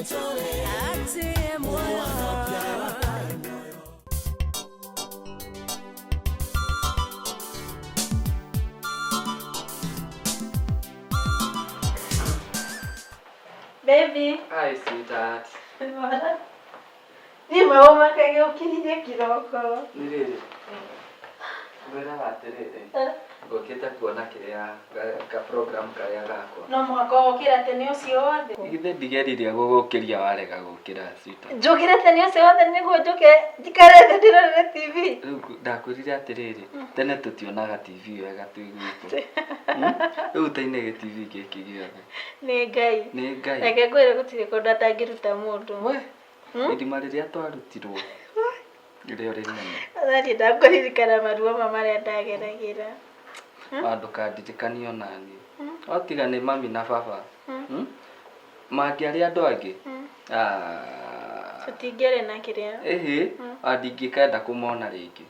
Atĩe muoyo. Baby. Hi, sweetheart. Niĩ maũmakagia ũkĩrire kĩroko. Nĩ rĩrĩ. Ngwĩraga atĩrĩrĩ. Ngũkĩte kuona kĩrĩa ka program karĩa gakwa. No mũhaka ũkĩra tene ũcio wothe. Githĩ ndigeririe gũgũkĩria warega gũkĩra, sweetheart. Njũkĩre tene ũcio wothe nĩguo njũke njikare thĩ ndĩrorere TV. Rĩu ndakwĩrire atĩrĩrĩ, tene tũtionaga TV wega twĩ gwitũ. Rĩu taine gĩ TV gĩkĩ gĩothe. Nĩ Ngai. Nĩ Ngai. Reke ngwĩre gũtirĩ kũndũ atangĩruta mũndũ. We, irima rĩrĩa twarutirwo rĩo rĩnene. Ona ndakũririkana maruo ma marĩa ndageragĩra. Wa ndũkandirikanie onaniĩ. Otiga nĩ mami na baba. Hmm? Mangĩarĩ andũ angĩ. Ah. Tũtingĩarĩ na kĩrĩa. Ĩhĩ, ndingĩkenda kũmona rĩngĩ.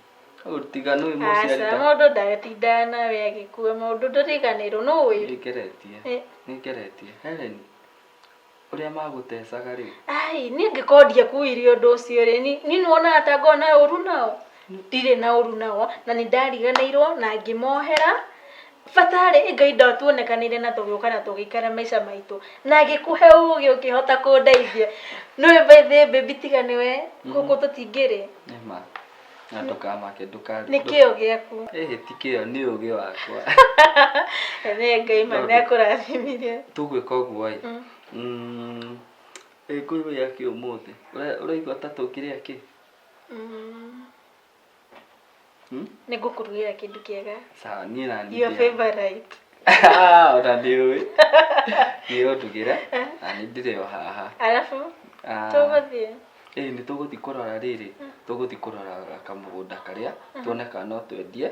Rĩu tiga nĩ mũciari Aca, ta mũndũ ndagatindaga nawe agĩkua mũndũ ndũriganĩrwo nũ ũĩ. Nĩngeretie. Nĩngeretie. Helen, ũrĩa magũtecaga rĩ. Ai, niĩ ngĩkorwo ndiakuire ũndũ ũcio rĩ, niĩ nĩwonaga ta ngoragwo na ũru nao? Ndirĩ na ũru nao, na nĩ ndariganĩirwo na ngĩmohera. Bata rĩ, Ngai ndatuonekanĩire na tũgĩũka na tũgĩikara maica maitũ. Na agĩkũhe ũgĩ ũkĩhota kũndeithia. Nĩũĩ by the way baby tiga nĩwe, gũkũ tũtingĩrĩ. Nĩ ma. Na ndũkamake ndũka. Nĩ kĩo gĩaku. Ĩhĩ ti kĩo, nĩ ũgĩ wakwa. Nĩ Ngai ma nĩ akũrathimire. Tũgwĩka ũguo ĩ. Ĩ ngũrĩa kĩ ũmũthĩ? Ũraigua ta tũngĩrĩa kĩ? Hmm? Nĩ ngũkũrugĩra kĩndũ kĩega. Sawa, niĩ na niĩ. Your favorite. Ah, ona nĩ ũĩ. Niĩ ũndugĩre, na niĩ ndĩrĩ o haha. Arabu, Ah. tũgũthiĩ. Ĩĩ nĩ tũgũthiĩ kũrora rĩrĩ, tũgũthiĩ kũrora kamũgũnda karĩa, tuone kana no twendie,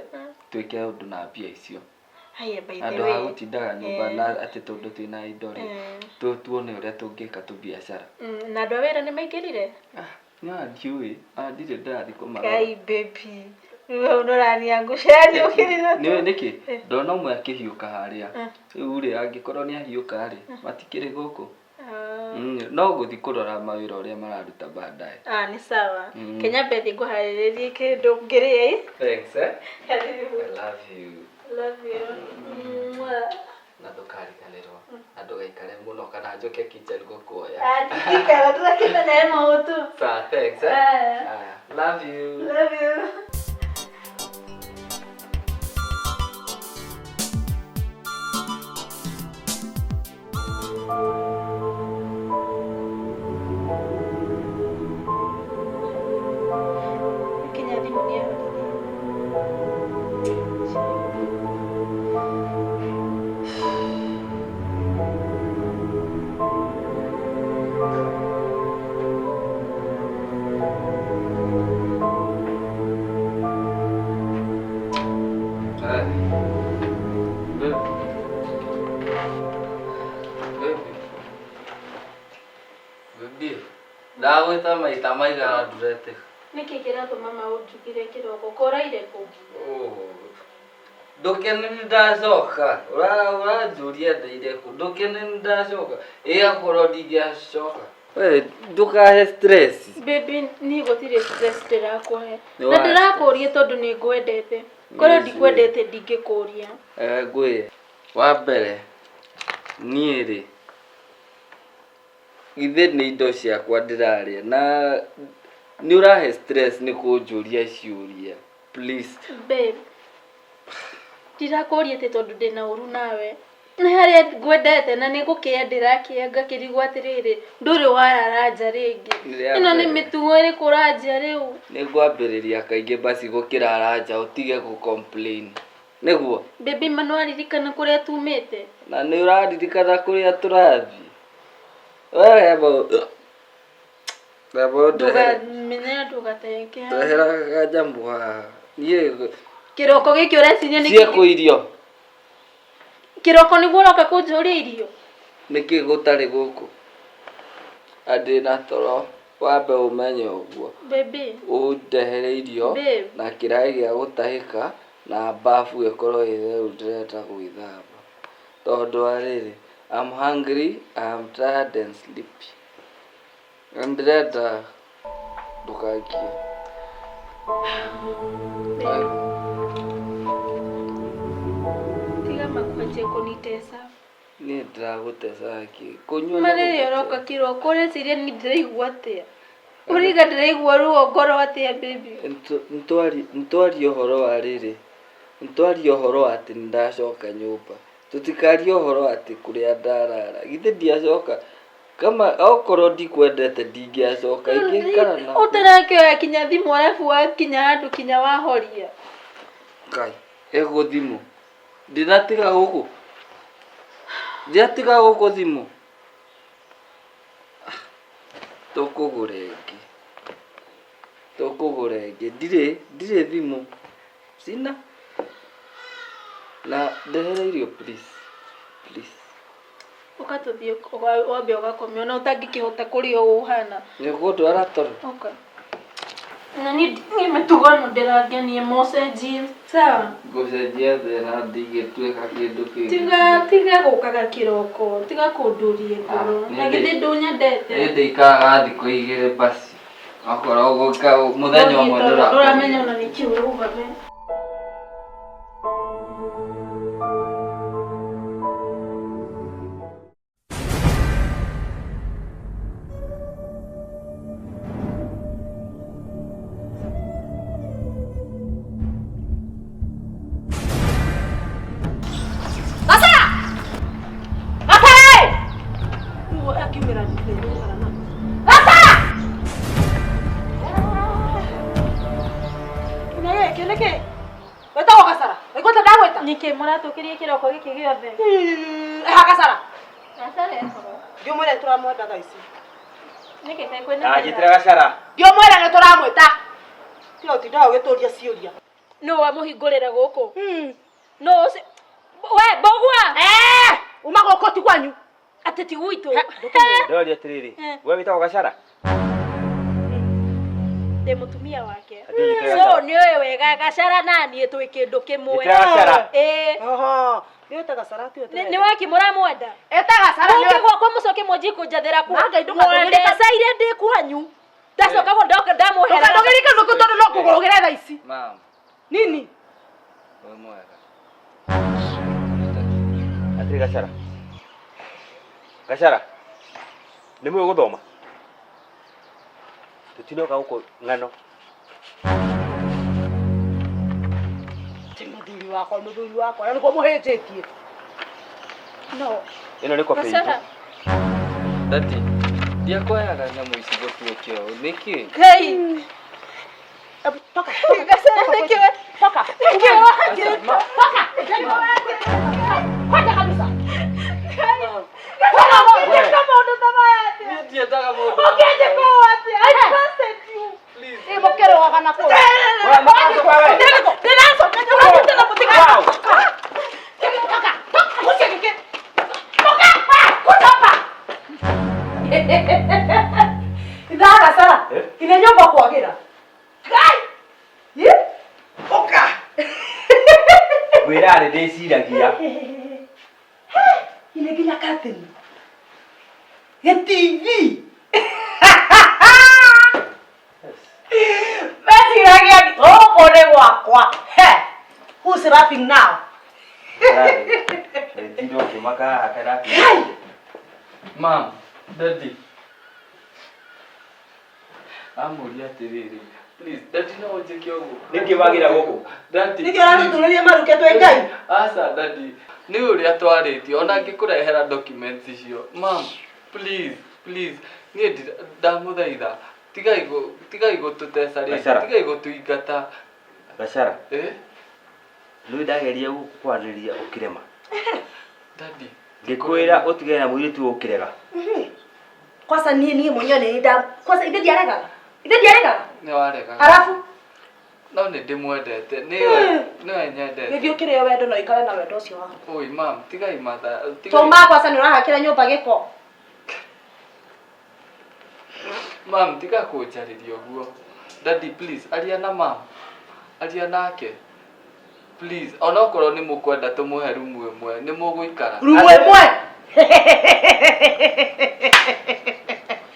twĩke ũndũ na mbia icio. Haya, by the Handũ ha way. gũtindaga nyũmba na atĩ tondũ twĩna indo rĩ, tuone ũrĩa tũngĩka tũbiacara. Na andũ a wĩra nĩ maingĩrire? Ah, no ndiũĩ, ah, ndirĩ ndĩrathiĩ kũmarora. Ngai baby. Rĩu hau nĩ ũraniangũcia ũkĩrire. Nĩũĩ nĩkĩ? Ndona ũmwe akĩhiũka harĩa. Rĩu rĩ, angĩkorwo nĩ ahiũka rĩ, matikĩrĩ gũkũ. No gũthiĩ kũrora mawĩra ũrĩa mararuta baadaye. Ah, nĩ sawa. Kenya mbethi ngũharĩrĩrie kĩndũ ngĩrĩe. Thanks, eh? Karibu. I love you. Love you. Mwah. Na ndũkariganĩrwo na ndũgaikare mũno kana njũke kitchen gũkuoya. Ah, ndingĩikara tũgakĩmenya he maũndũ. Sawa, thanks, eh? Aya. Aya, love you. Love you. Kinya thimũ nĩ ahorire. Aya. Babe. Baby. Baby. Ndagwĩta maita maigana ndũretĩka. Nĩkĩ kĩratũma maũnjugire kĩroko? Kũraire kũ? Ndũkene nĩ ndacoka. Ũranjũria ndeire kũ? Ndũkene nĩ ndacoka. Ĩ akorwo ndingĩacoka. We ndũkahe stress. Baby, niĩ gũtirĩ stress ndĩrakũhe. Nĩ Na wa ndĩrakũria tondũ nĩ ngwendete. Korwo Yes, ndikwendete ndingĩkũria. Eh, ngwĩre. Wa mbere niĩ rĩ githĩ nĩ indo ciakwa ndĩrarĩa na nĩ ũrahe stress nĩ kũnjũria ciũria please. Babe, ndirakũria atĩ tondũ ndĩna ũru nawe. Nĩ harĩa ngwendete na nĩ gũkĩa ndĩrakĩa ngakĩrigwo atĩrĩrĩ, ndũrĩ warara nja rĩngĩ. Rĩa Ĩno nĩ mbere. mĩtugo ĩrĩkũ ũranjia rĩu? Nĩ ngwambĩrĩria kaingĩ basi gũkĩrara nja ũtige gũ complain. Nĩguo? Baby, ma nĩwaririkana kũrĩa tumĩte? Na nĩ ũraririkana kũrĩa tũrathiĩ? We he maũndũ. Ndũkamenya ndũgateke. Ndehera kanyamũ haha. Niĩ Kĩroko gĩkĩ ũreciria nĩ ciĩ kũ irio? Kĩroko nĩguo ũroka kũnjũria irio? Nĩkĩ gũtarĩ gũkũ? Na ndĩna toro wambe ũmenye ũguo. Baby. Ũndehere irio Babe. na kĩraĩ gĩa gũtahĩka na bafu ĩkorwo ĩ theru ndĩrenda gwĩthamba. Tondũ wa rĩrĩ, I'm hungry, I'm tired and sleepy. Na ndĩrenda ndũkangie. Tiga makwanjia kũnitesa. Niĩ ndĩragũteca kĩ? Kũnyua nĩ Marĩrĩ gũgũte- ũroka kĩroko ũreciria niĩ ndĩraigua atĩa? Ũriga ndĩraigua ruo ngoro atĩa baby? Nĩtwaria ũhoro wa rĩrĩ, nĩtwaria ũhoro wa atĩ nĩndacoka nyũmba. Tũtikarie ũhoro atĩ kũrĩa ndarara. Githĩ ndiacoka? Kama okorwo ndikwendete ndingĩacoka, ingĩikara na Ũtarakĩoya kinya thimũ arabu wakinya handũ kinya wahoria. Ngai, ĩgũ thimũ. Ndĩratiga gũkũ. Ndĩratiga gũkũ thimũ. Ah, Tũkũgũra ĩngĩ. Tũkũgũra ĩngĩ. Ndirĩ, ndirĩ thimũ. Sina. Na ndehera irio please. Please. Ũka tũthiĩ wambe ũgakome ona ũtangĩkĩhota kũrĩa ũũ ũhana. Nĩ ũgũndwara toro? Ũka. Na niĩ niĩ mĩtugo ĩno ndĩrangenia mũcenjie. Sawa? Ngũcenjia atĩa na ndingĩtuĩka kĩndũ kĩngĩ. Tiga tiga gũkaga kĩroko, tiga kũnduria ngoro. Ah, Na githĩ ndũnyendete? Niĩ ndĩikaraga thikũ igĩrĩ basi. Okorwo ũgũka mũthenya ũmwe Ndũramenya ndũrakomire. ona nĩkĩ ũrauga we. Gasara! Gasara! Rĩu akiumĩra thĩinĩ na Gasara! Nĩ gĩkĩ nĩkĩ? Wĩtagwo Gasara. Waigua ta ndagwĩta? Nĩkĩ mũratũkĩria kĩroko gĩkĩ gĩothe? Eha Gasara. Gasara eho. Ndiũmwĩre nĩtũramwenda thaa ici. Nĩkĩ kaĩ kwĩna Anjĩtĩra Gacara. Ndiũmwĩre nĩtũramwĩta. Tiga gũtindaga ũgĩtũria ciũria. Nũ wamũhingũrĩra gũkũ? Nũ ũcio? We Mbũgua! Eh! Uma gũkũ ti kwanyu. Atĩ ti gwitũ. Ndoria atĩrĩrĩ, we wĩtagwo Gacara? Ndĩ mũtumia wake. Atĩ njĩtĩra So Gacara. nĩ ũĩ wega Gacara na niĩ twĩ kĩndũ kĩmwe. Njĩtĩra Gacara. Ĩĩ. Oho. Nĩ wĩta Gacara tiwe Nĩ waki mũramwenda? Eta Gacara Mũke nĩwe. gwakwa mũcoke mwanjie kũnjathĩra kuo. Na Ngai ndũkandũgĩre Mwandecaire ndĩ kwanyu. Ndacoka gwo ndoka ndamũhera. Ndũkandũgĩre kĩndũ kĩu tondũ no kũgũrũgĩre thaa ici. Mam, Nini? wĩ mwega. Atĩrĩ Gacara. Gacara. Nĩ mũĩ gũthoma? Tũtinoka gũkũ ng'ano. Ti mũthuri wakwa, mũthuri wakwa. Na nĩkuo mũhĩtĩtie. No. Ĩno nĩ kobi itũ. Gacara. Daddy, ndiakwayaga nyamũ ici gũtuĩke ũũ. Nĩkĩ? Ngai. Toka. Gacara nĩkĩ we? Toka. Nĩkĩ wangĩka? Toka. Kwenda kabisa. Ũngĩka maũndũ ta maya atĩa? Niĩ ndiendaga mũndũ. Ũngĩnjĩka ũũ atĩa? I trusted you. Please. Ĩ mũkĩrũaga na kũu. We, mũgacoka we. Ndĩracoka nyũmba na mũtiga. Wow. Toka. Toka. Gucia gĩkĩ. Toka. Kutoka. Ithaa Gacara. Eh? Ine nyũmba kwagĩra. Ngai. Ĩ? Ũka. Ngwĩra nĩ ndĩciragia. Ine nginya curtain. Gĩtivi. Meciragia gũkũ nĩ gwakwa. He. Who's laughing now? Nĩtinda ũkĩmaka haha kana Mam, daddy. Amũria atĩrĩrĩ, please, daddy no ũnjĩke ũguo. Nĩkĩ wagĩra gũkũ? Daddy. Nĩkĩ ũratũtũrĩria maruke twĩ Ngai? Aca, daddy. Nĩ ũrĩa twarĩtie, ona ngĩkũrehera documents icio. Mam, please, please. Niĩ ndamũthaitha. Tigai tigai gũtũteca rĩngĩ, Gacara. tigai gũtũingata. Gacara. Eh? Nĩ ndageria gũkwarĩria ũkĩrema. Daddy. Ngĩkwĩra ũtigane na mũirĩtu ũyũ ũkĩrega. Kwanza niĩ niĩ mwenyewe nĩ nda kwanza ithe ndiaregaga. Ithe ndiaregaga. Nĩ waregaga. Arabu No nĩ ndĩmwendete. Nĩwe nĩwe nyendete. gĩthiĩ ũkĩrĩo wendo na ũikare na wendo ũcio waku. Oi, mam, tigai matha. Tigai. Tũma kwanza nĩ ũrahakĩra nyũmba gĩko. Mam, tiga kũnjarĩria ũguo. Daddy, please, aria na mam. Aria nake. Please, onokorwo nĩ mũkwenda tũmũhe rumu ĩmwe, nĩ mũgũikara. Rumu ĩmwe.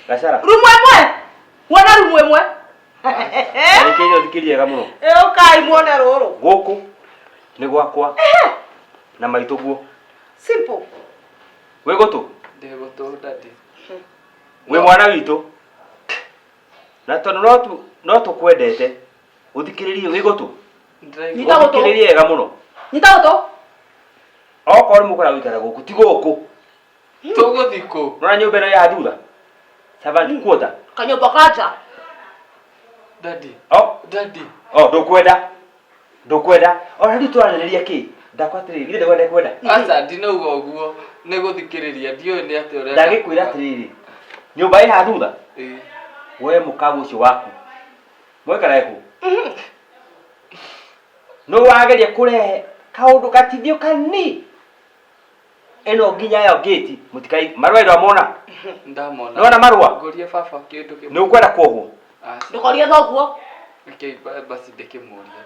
Gacara. Rumu ĩmwe. Wona rumu ĩmwe. Thikĩrĩria thikĩrĩria wega mũno. Ĩ ũkai muone rũrũ. Gũkũ nĩ gwakwa na maitũ guo. Simple. Wĩ gũtũ? Ndĩ gũtũ daddy. Wĩ mwana witũ. Na tondũ no tu no tũkwendete ũthikĩrĩrie wĩ gũtũ. Ndĩraigua. Nyita gũtũ. Ũthikĩrĩrie wega mũno. Nyita gũtũ. Okorwo nĩ mũkwenda gũikara gũkũ ti gũkũ. Tũgũthiĩ kũ? Nona nyũmba ĩno ya thutha. Servant quarter. Kanyũmba ka nja. Daddy. Oh, Daddy. oh ndũkwenda. Ndũkwenda. Ona rĩu tũranĩrĩria kĩ? Ndakwa atĩrĩrĩ, githĩ ndũkwenda kwenda? Aca ndinauga ũguo nĩ gũthikĩrĩria ndiũĩ nĩ atĩa ũrenda. Ndagĩkwĩra atĩrĩrĩ. Nyũmba ĩ haha thutha. Ĩĩ. We mũkagu ũcio waku. Mwĩkarae kũ? Nĩ wageria kũrehe kaũndũ gatithio kani. Ĩno nginya yo gate mũtikai marũa ndwamona. Ndamona. Nĩwona marũa? Ngũrie baba kĩndũ kĩmwe. Nĩ ũkwenda kuohwo. Aca. Ndũkorie thoguo. Rekei basi ndĩkĩmũrie.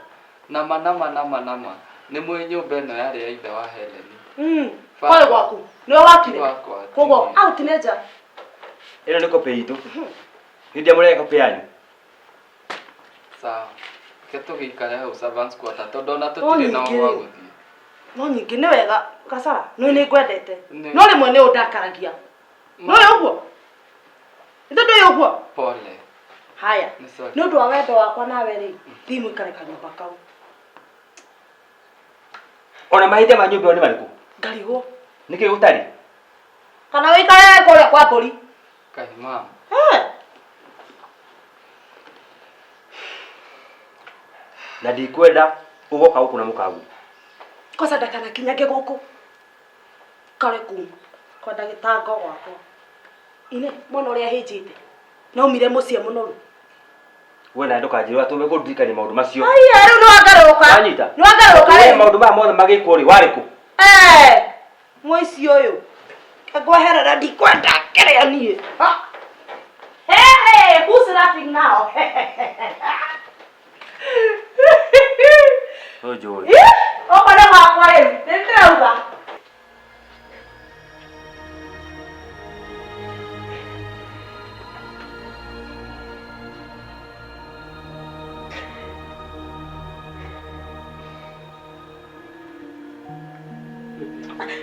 Nama nama nama nama. Nĩ mwĩ nyũmba ĩno yarĩ ya ithe wa Helen. Baba. Kwarĩ gwaku. Nĩwe wakire. Gwakwa. Koguo out nĩ nja. Ĩno nĩ copy itũ. Nĩ ndiamũrehe copy yanyu. Sawa. Reke tũgĩikare hau servants quarter tondũ ona No tũtirĩ na ningĩ gwa rĩ. gũthiĩ. No ningĩ nĩ wega Gacara, nĩ nĩ ngwendete. Nĩ- No rĩmwe nĩ ũndakaragia. Nĩ ũguo? Ithe ndũĩ ũguo? Pole. Haya. Nĩ sorry. Nĩ ũndũ wa wendo wakwa nawe rĩ, thiĩ mũikare kanyũmba kau. Ona mahĩtia ma nyũmba ĩyo nĩ marĩkũ? Ngarigwo. Nĩkĩ gũtarĩ? Kana wĩikare kũrĩa kwa mbũri. Kai ma'am. Eh. Na ndikwenda ũgoka gũkũ na mũkagu. Kwanza ndakanakinyange gũkũ. Kare kuu. Kwenda gĩtango gwakwa. Ine, mwana ũrĩa ahĩnjĩte. Na umire mũciĩ mũnoru. We nawe ndũkanjĩre atĩ ũmekũndirikania maũndũ macio. Aya, rĩu nĩ wangarũrũka. Wanyita? Nĩ wangarũrũka We rĩu. maũndũ maya mothe magĩkwo rĩ warĩ kũ? Eh, mũici ũyũ. Ngweherera ndikwenda kĩrĩa niĩ. Ha. Hey, hey, who's laughing now? Ũyũ njũĩ. Ih, Okorwo nĩ gwakwa rĩu, nĩ ndĩrauga.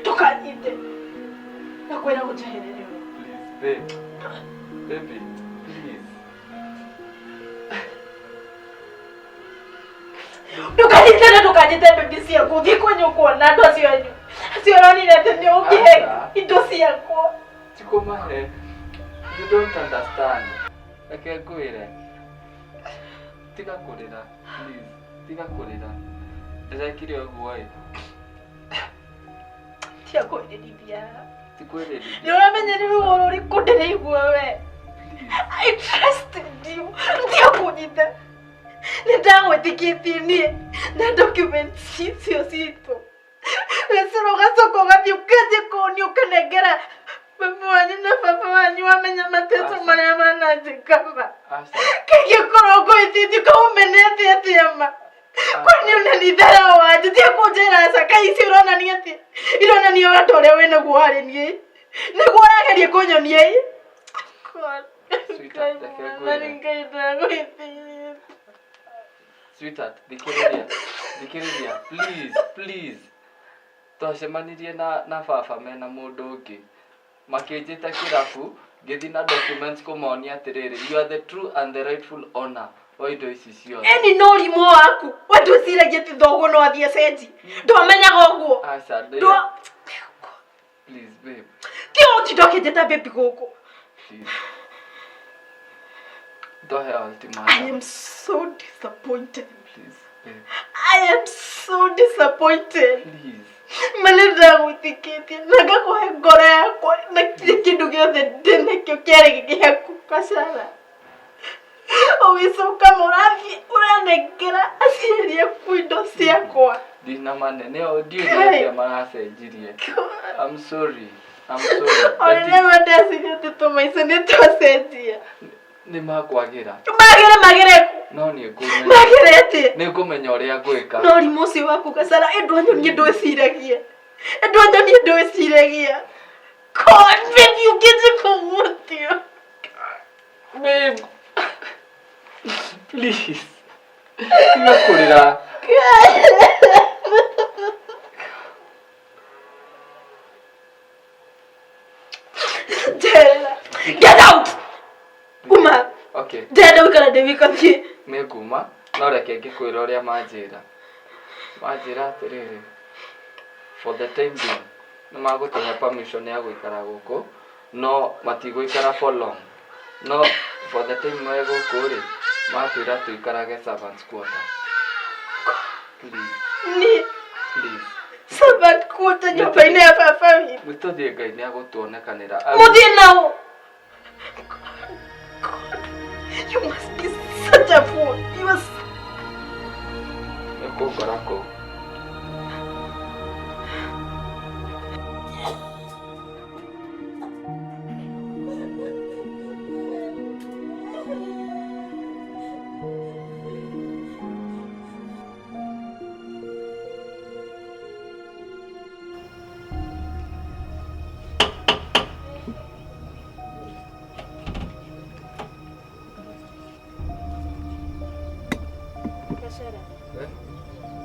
Ndũkanyite. Ndakwĩra ũnjeherere we. Please, babe. Baby, please. Ndũkanyite na ndũkanyite baby ciaku. Thiĩ kwenyu kuona andũ acio anyu. Acio ũronire atĩ nĩ ũngĩhe Aca. indo ciakwa. Tikũmahe. You don't understand. Reke ngwĩre. Tiga kũrĩra, please. Tiga kũrĩra. Ndĩrekire ũguo ĩ. Tiga kwĩrĩrithia. Ti kwĩrĩrithia. Nĩ ũramenya nĩ ruo rũrĩkũ ndĩraigua we. I trusted you. Tiga kũnyita. Nĩ ndagwĩtĩkĩtie niĩ na documents icio citũ. Gacoro ũgacoka ũgathiĩ ũkanjia kuonio ũkanengera mami wanyu na baba wanyu wamenya mateso Aca. marĩa mananjĩka ma. Aca. Kangĩkorwo ngũĩtĩtie kaũmenete atĩa ma? Kwani unanidharau aje? Tiga kũnjĩra aca. Kaĩ icio ironania atĩa? Ironania wendo ũrĩa wĩnaguo harĩ niĩ. Nĩguo ũrageria kũnyonia ĩ? God. Sweetheart, reke ngwĩre. Mwathani Ngai ndagwĩtĩkĩtie. Sweetheart, thikĩrĩria. Thikĩrĩria. Please, please. Twacemanirie na na baba mena mũndũ ũngĩ. Makĩnjĩta kĩrabu, ngĩthiĩ na documents kũmonia atĩrĩrĩ, you are the true and the rightful owner wa indo ici ciothe. Eni no ũrimũ waku. We ndwĩciragia atĩ thoguo no athiĩ acenjie. Ndwamenyaga ũguo. Aca, ndĩ- Ndwa Please, babe. Tiga ũtinda ũkĩnjĩta baby gũkũ. Please. Ndohe ultimatum. I am so disappointed. Please, babe. I am so disappointed. Please. Ma nĩ ndagwĩtĩkĩtie na ngakũhe ngoro yakwa na kĩndũ gĩothe ndĩnakĩo kĩarĩ gĩaku Gacara. Ũgĩcoka mũrathiĩ ũranengera aciari aku indo ciakwa. Ndinamane, nĩo ndiũĩ nĩ atĩa maracenjirie. I'm sorry. I'm sorry. Ona Daddy, nĩma ndeciria atĩ tũmaica nĩ twacenjia. Nĩ makwagĩra. Magĩre magĩre kũ? No nĩ ngũmenya. Magĩre atĩa? Nĩ ngũmenya ũrĩa ngwĩka. No ũrimũ ũcio waku Gacara ĩndũ anyonie ndwĩciragia. Ĩndũ anyonie ndwĩciragia. God, baby, ũkĩnjĩka ũguo atĩa? Babe. Please. Tiga kũrĩra. Njera. Get out! Uma. Okay. Ndĩrenda gũikara ndĩ wika thiĩ. Nĩ nguma no reke ngĩkwĩra ũrĩa manjĩra. Manjĩra atĩrĩrĩ, for the time being nĩ magũtũhe permission ya gũikara gũkũ no matigũikara for long. No for the time me gũkũ rĩ, matwĩra tũikarage servants quarter. Please, Niĩ please. servant quarter nyũmba-inĩ ya baba witũ. Nĩ tũthiĩ Ngai nĩ agũtuonekanĩra. Mũthiĩ nao. God, you must be such a fool. You are Nĩ kũngora kũu.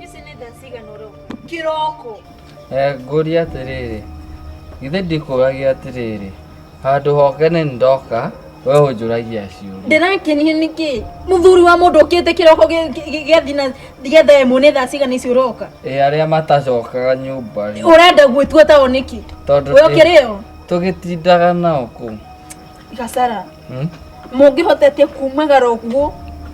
Ici nĩ thaa cigana ũroka? Kĩroko. Ngũria atĩrĩrĩ, githĩ ndikũragia atĩrĩrĩ, handũ hoke nĩ ndoka, we ũnjũragia ciũria. Ndĩrakenio nĩkĩ? Mũthuri wa mũndũ ũkĩte kĩroko gĩa thina gĩa thaa ĩmwe nĩ thaa cigana ici ũroka? Ĩ arĩa matacokaga nyũmba rĩ, Ũrenda gwĩtua tao nĩkĩ? tondũ We ũkĩrĩ o? tũgĩtindaga nao kũu. Gacara. Hmm? Mũngĩhotete kumagara ũguo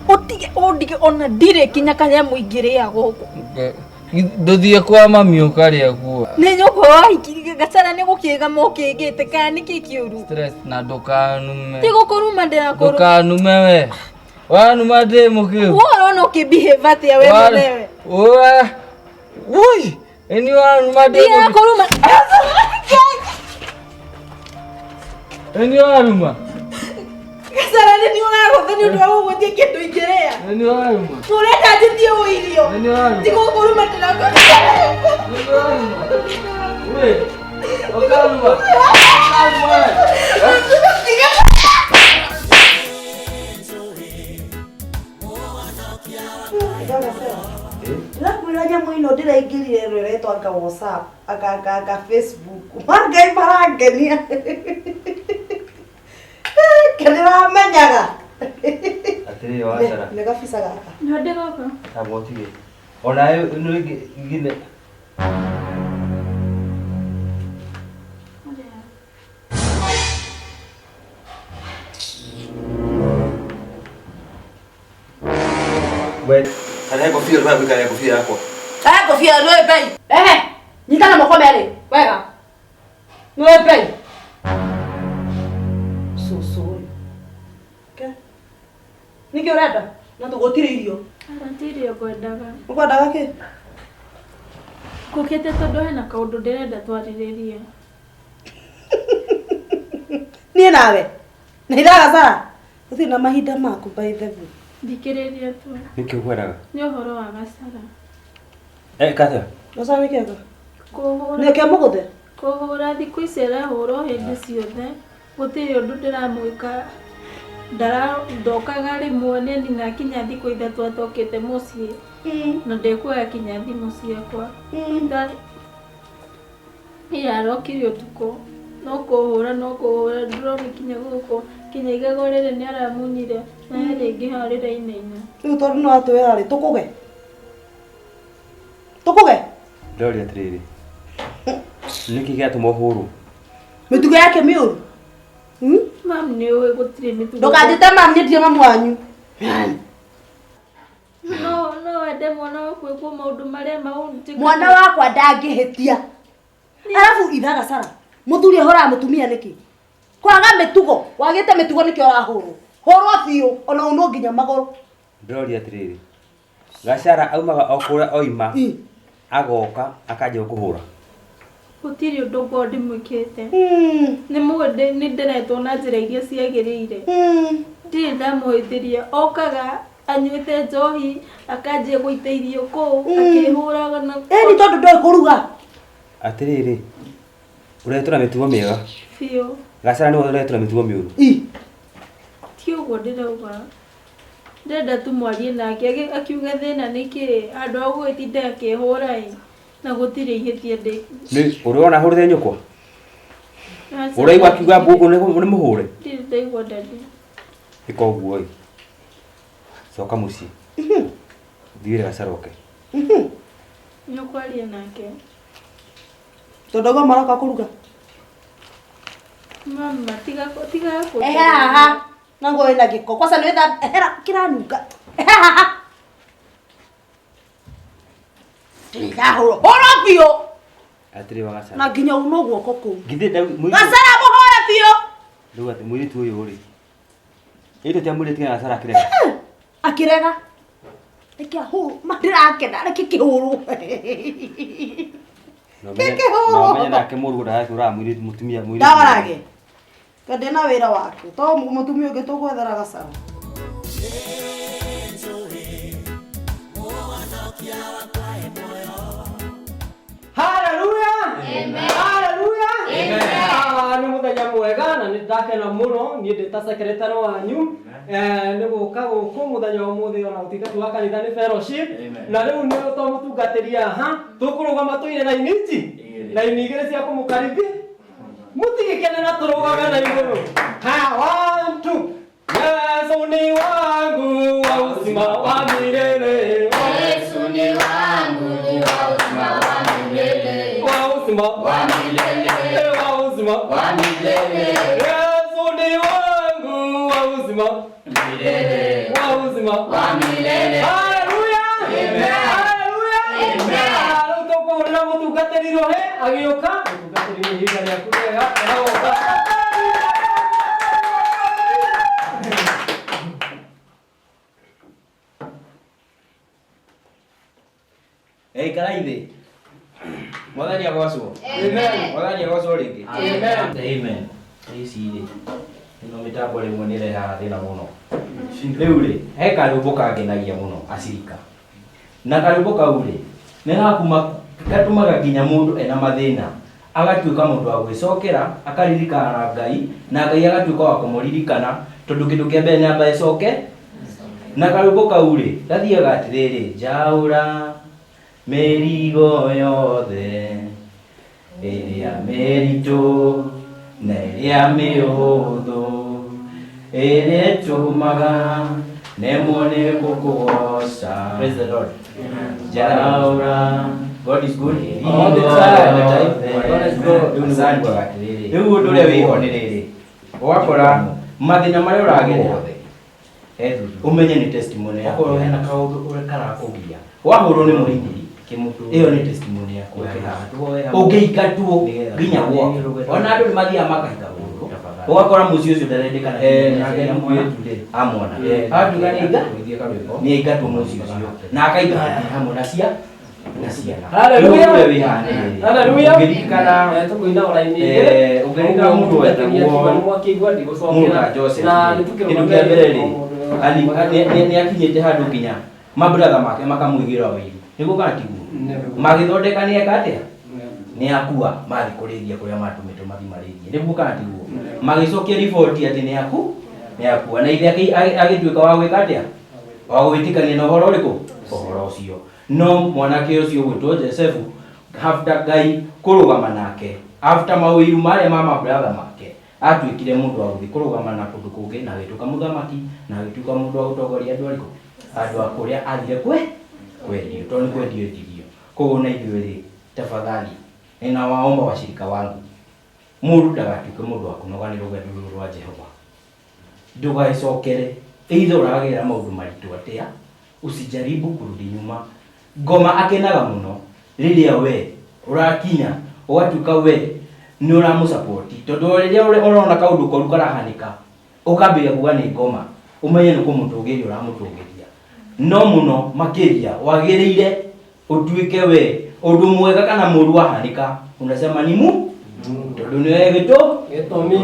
ũtige ũndige ona ndirĩ kinya kanyamũ ingĩrĩa gũkũ. Ndũthiĩ kwa mami ũkarĩa guo. Nĩ nyũkwa wahikirie Gacara nĩ gũkĩga mokĩgĩte kana nĩkĩ kĩũru? Stress na ndũkanume. Ti gũkũruma ndĩrakũruma. Ndũkanume we. Wanuma ndĩ mũkĩu. Wewe ũrona ũkĩbehave atĩa we mwenyewe? Wa. Woi, ĩni wanuma ndĩ mũkĩu. Ndĩrakũruma. Ĩni waruma. Gacara nĩ niĩ ũragũtha nĩ ũndũ wa gũgwĩtia kĩndũ ingĩrĩa. Ĩni waruma. Ũrenda njĩtie ũ irio? Ĩni waruma. Ti gũkũruma ndĩrakũruma. Ĩni waruma. We. Ũkaruma. Ũkaruma we. Ndĩrakwĩra nyamũ ĩno ndĩraingĩrire ĩno ĩretwo anga WhatsApp anga anga anga Facebook mangai marangenia ke ndĩramenyaga Atĩrĩrĩ wacara. nĩ gabica gaka No ndĩroka. Tamba ũtige. Onawe nĩ githĩ We, kana ngobia rwa gwikara ngobia yakwa. Eh, ngobia nĩ bei. Ehe, nyita na moko merĩ. Wega. Nĩ bei. cũcũ ũyũ ke nĩkĩ ũrenda na tũgũtirĩ irio Aratirie ngwendaga. ũkwendaga kĩ Ngũkĩte tondũ hena kaũndũ ndĩrenda twarĩrĩrie. niĩ nawe na ithagacara gũtirĩ na mahinda maku by the way Thikĩrĩria tu. Nĩkĩ ũkwendaga? Nĩ ũhoro wa Gacara. Eh, katha. gacara nĩ kega Kũhũra nĩ ke mũgũthe kũhũra thikũ ici arahũra o hĩndĩ ciothe. Gũtirĩ ũndũ ndĩramwĩka. Ndokaga rĩmwe nĩ nina kinya thikũ ithatũ atokĩte mũciĩ na ndekuoya kinya thimũ ciakwa. Ira arokire ũtukũ no kũhũra no kũhũra ndĩrona kinya gũkũ kinya igego rĩrĩ nĩ aramunyire na he rĩngĩ haha rĩrainaina. rĩu tondũ nĩ watwĩra rĩ tũkũge tũkũge Ndĩroria atĩrĩrĩ. Nĩkĩ gĩatũma ũhũrwo? mĩtugo yake mĩũru Hmm? Mam nĩ ũĩ gũtirĩ mĩtugo. ndũkanjĩte mam niĩ ndirĩ mamu wanyu No no wende mwana waku ĩkwo maũndũ marĩa mau mwana wakwa ndangĩhĩtia arabu ithagacara mũthuri ahũraga mũtumia nĩkĩ kwaga mĩtugo wagĩte mĩtugo nĩkĩo ũrahũrwo hũrwo biũ ona unwo nginya magũrũ Ndĩroria atĩrĩrĩ. Gacara aumaga o kũrĩa oima agoka akanjia gũkũhũra. Gũtirĩ ũndũ ngorwo ndĩmwĩkĩte. Nĩ mũĩ nĩ ndĩretwo na njĩra iria ciagĩrĩire. Ndirĩ ndamũhĩtĩria okaga anyuĩte njohi akanjia gũita irio kũu akĩhũraga na ĩni tondũ ndoĩ kũruga Atĩrĩrĩ. Ũretwo na mĩtugo mĩega. biũ. Gacara nĩwe ũretwo na mĩtugo mĩũru. I. Ti ũguo ndĩrauga. Ndĩrenda tu mwarie nake akiuge thĩna nĩ kĩĩ handũ ha gũgĩtinda akĩhũra ĩ na gũtirĩ ihĩtia ndĩ. Nĩ ũrona hũrĩte nyũkwa? Aca. Ũraigua akiuga mbũngũ nĩ mũhũre? Ndirĩ ndaigua daddy. Ĩka ũguo ĩ. Coka mũciĩ. Thiĩ wĩre Gacara oke. Nĩ ũkwaria nake. Tondũ aigua maroka kũruga. Mama tiga tiga Ehera haha. Na nguo ĩna gĩko. Kwanza nĩ wĩtha ehera kĩranunga. Ehera haha. Ndirĩ ndahũrwo. Hũrwo biũ. Atĩrĩ wa Gacara. Na nginya unwo guoko kũu. Githĩ mũirĩtu Gacara mũhũre biũ. rĩu atĩ mũirĩtu ũyũ rĩ. Ĩto tia mũirĩtu na Gacara akĩrega. Akĩrega. Reke ahũrwo. Ma ndĩrakena reke kĩhũrwo. Na ũmenye- Kĩkĩhũrwo. na ũmenye nake mũrũ ndagakĩũraga mũirĩtu mũtumia mũirĩtu. Ndawarage. Tondũ ndĩna wĩra wake. To mũtumia ũngĩ tũgwethera Gacara. Haleluya! Haleluya! Ah, nĩ mũthenya mwega na nĩ ndakena mũno niĩ ndĩ ta secretary wanyu nĩ gũka gũkũ mũthenya wa ũmũthĩ ona gũtuĩka ti wa kanitha nĩ fellowship na rĩu nĩ to mũtungatĩri haha tũkũrũgama tũine raini ici raini igĩrĩ cia kũmũkaribi mũtigĩkene na tũrũgame na igũrũ. Ha, one, two. Yesu ni wangu wa uzima wa milele. Yesu ni wangu ni wa uzima wa milele. Wa uzima wa milele. Wa uzima wa milele. Yesu ni wangu wa uzima milele. Wa uzima wa milele. Haleluya. Amen. Haleluya. Amen. Rĩu tũkũhũrĩra mũtungatĩri rũhĩ agĩũka. Mũtungatĩri nĩ ihinda rĩaku rĩega agoka. Ikarai thĩ. Mwathani agocwo. Amen. Mwathani agocwo rĩngĩ. Amen. Amen. Ici rĩ, ĩno mĩtambo rĩmwe nĩ ĩrehaga thĩna mũno. Rĩu rĩ, he karwĩmbo kangenagia mũno acirika. Na karwĩmbo kau rĩ, nĩ gakuma gatũmaga nginya mũndũ ena mathĩna agatuĩka mũndũ wa gwĩcokera akaririkana na Ngai na Ngai agatuĩka wa kũmũririkana tondũ kĩndũ kĩa mbere nĩ amba ĩcoke na karwĩmbo kau rĩ gathiaga atĩrĩrĩ njaũra mĩrigo yothe ĩrĩa mĩritũ na ĩrĩa mĩhũthũ ĩrĩa ĩtũmaga nemwo nĩ gũkũgoca. Praise the Lord. Njaũra. God is good All the time. God is good. Rĩu nĩguo atĩrĩrĩ rĩu ũndũ ũrĩa wĩho nĩ rĩrĩ ũgakora mathĩna marĩa ũragerera ũmenye nĩ testimony yaku. Okorwo hena kaũndũ ũrĩa karakũgia Wahũrwo nĩ mũrĩmi ĩyo nĩ testimony yaku ũngĩingatwo nginya gwaku ona andũ nĩ mathiaga makahika gũkũ ũgakora mũciĩ ũcio ndarendekana amwana atuga nĩ aingatwo mũciĩ ũcio na akaingatwo hamwe na cia na ciana. Hallelujah. Rĩu ũndũ ũrĩa wĩ haha nĩ rĩrĩ, Hallelujah. ũngĩririkana Tũkũina o raini igĩrĩ. ũngĩririkana mũndũ wetagwo Nĩmwakĩigua mũndũ ndigũcokera. ta Joseph Na rĩ, nĩ kĩndũ kĩa mbere rĩ tũkĩrũgame nĩ akinyĩte handũ nginya mabratha make makamũigĩra ũiru nĩguo kana tiguo magĩthondeka nĩ eka atĩa nĩ akua mathiĩ kũrĩithia kũrĩa matũmĩtwo mathiĩ marĩithie nĩguo kana tiguo magĩcokia riboti atĩ nĩ aku nĩ akua na ithe agĩtuĩka wa gwĩka atĩa wa gwĩtĩkania na ũhoro ũrĩkũ ũhoro ũcio no mwanake ũcio ũgwĩtwo Josefu after Ngai kũrũgama nake after mawĩiru marĩa ma mabratha make atuĩkire mũndũ wa gũthiĩ kũrũgama na kũndũ kũngĩ na agĩtuĩka mũthamaki na agĩtuĩka mũndũ wa gũtongoria andũ arĩkũ andũ a kũrĩa athire kwe kwendio tondũ nĩ kwendio endirio. Koguo na ithuĩ rĩ tafadhali ninawaomba washirika wangu mũndũ ndagatuĩke mũndũ wa kũnoga nĩ rũgendo rũrũ rwa Jehova ndũgacokere either ũragerera maũndũ maritũ atĩa usijaribu kurudi nyuma. Ngoma akenaga mũno rĩrĩa we ũrakinya ũgatuĩka we nĩ ũramũsupport tondũ rĩrĩa ũrona kaũndũ koru karahanĩka ũkambĩrĩria kuga nĩ ngoma ũmenye nĩ kũmũtũgĩria ũramũtũgĩria no mũno makĩria wagĩrĩire ũtuĩke we ũndũ mwega kana mũru wahanĩka unasema ni mu tondũ nĩwe gĩtũ Gĩtũmi.